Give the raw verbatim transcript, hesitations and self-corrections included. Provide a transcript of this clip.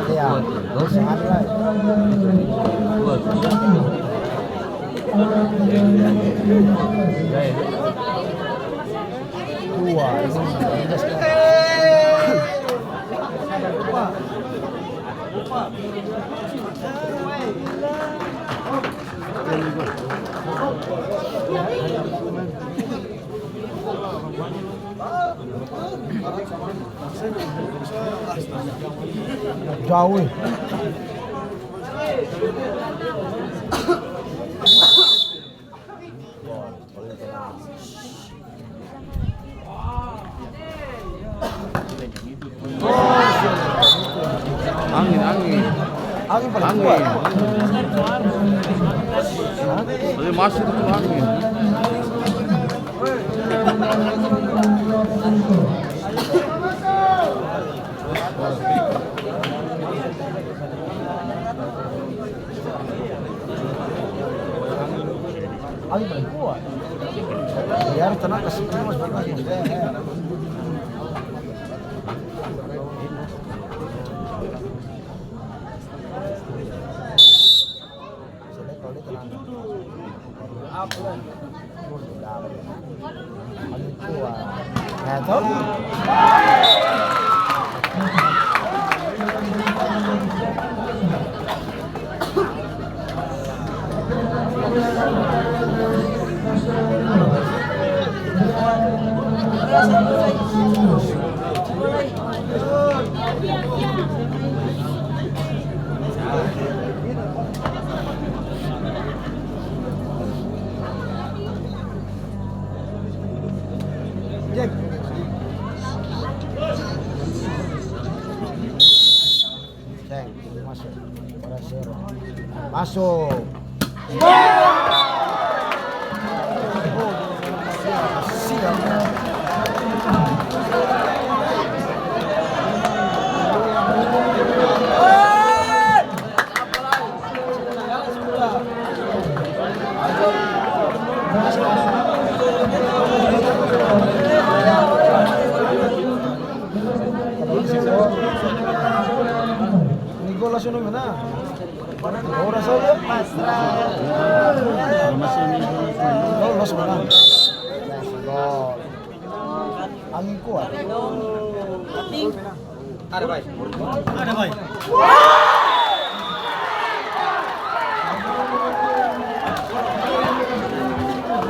Iya. Sehari lah. Dua. Jauh, eh. Angin, angin. Angin paling kuat. Angin. Hah? Tadi masuk itu angin. Ayo, paling kuat. Biar tenang, kasih terus, Mas. Ceng, masuk. Ora zero. Masuk. Siap. Ini gol langsung dong, nah. Ora saja. Lolos, menang. Gol. Angin kuat. Ada, Bay. Ada, Bay.